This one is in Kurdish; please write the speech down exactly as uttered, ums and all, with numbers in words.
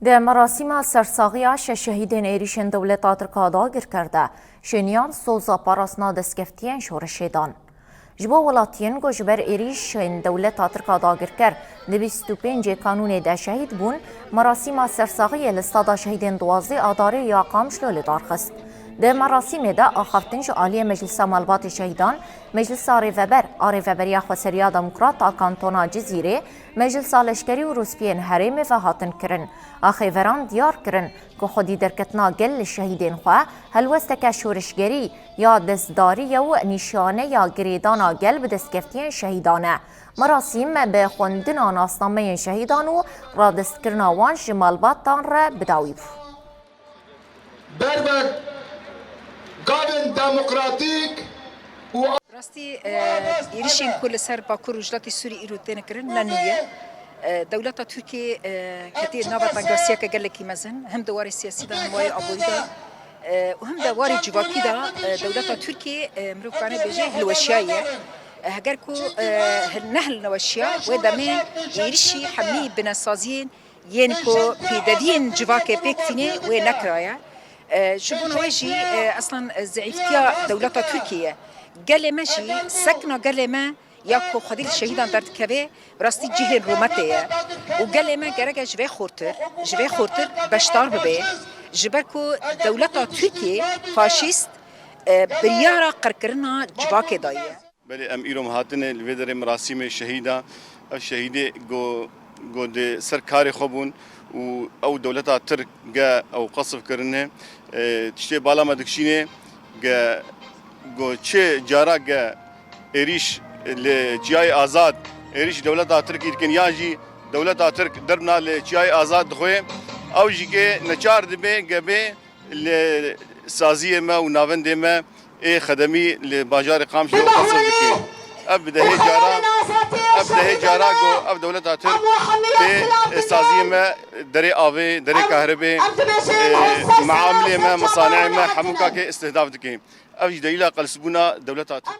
Di merasîma sersaxiya şeş şehîdên êrîşên dewleta Tirk a dagirker de şêniyan soza parastina destkeftiyên şoreşê dan. Ji bo welatiyên ku ji ber êrîşên dewleta Tirk a dagirker di bîst û pêncê Kanûnê de şehîd bûn, merasîma sersaxiyê li Stada Şehîdên duwazdeh Adarê ya Qamişlo li dar xist. Di merasîmê de axaftin ji aliyê Meclisa Malbatê Şehîdan, Meclisa Rêveber a Rêveberiya Xweseriya Demokrat a Kantona Cizîrê, Meclisa Leşkerî û Rûspiyên Herêmê ve hatin kirin. Axêveran diyar kirin ku xwedî derketina gel li şehîdên xwe helwesteke şoreşgerî ya destdarî ye û nîşaneya girêdana gel bi destkeftiyên şehîdan e. Merasîm bi xwendina nasnameyên şehîdan û radestkirina wan ji malbatan re bi dawî bû. Ber be gavên demokratîk û Rastî, e, êrişên ku li ser Bakur Rojhilatê Sûrî îro têne kirin ne nû ye. E, dewleta Tirkiyê, e, ketê nava tengasiyeke gelekî mezin, him di warê siyasî de, him warê aborî de, e, û him de warê civakî de, e, dewleta Tirkiyê, e, mirov kane bêje hilweşiyaye. E, heger ku, e, hil-, ne hilneweşiya, wê demê êrişî hemî binesaziyên yên ku pêdeviyên civakê pêk tîne wê nekiraye. E, ji bona wê jî, e, eslan, e, zeîftiya dewleta Tirkiyê ye. Gelê me jî, sekna gelê me ya ku xwedî li şehîdan derdikeve, bi rastî cihên rûmetê ye. Û gelê me gerek e ji vê xurtir, ji vê xurtir beşdar bibe. Ji ber ku dewleta Tirkiyê faşîst, e, biryara qirkirina civakê daye. Belê, em îro em hatine li vê derê merasîmê şehîda. Ev şehîdê go, go di ser karê xwe bûn û ew dewleta Tirk ge ew qesf kirine. E, tiştê bala me dikişîne ge go çi cara ge êrîş li Çiyayê Azad, êrîş dewleta Tirkî dikin, yan jî dewleta Tirk derbna li Çiyayê Azad dixwe, ew jî ke neçar dibe ge bê li saziyê me û navendê me ê xedemî li bajarê Qamişlo qesf dike. Ev bi dehê cara, ev bi dehê cara ku ev dewleta Tirk tê saziyê me, derê avê, derê kahribê, e, meamilê me, mesaneyê me hemû kakê istihdaf dike. Ev jî delîla qelsbûna dewleta Tirk.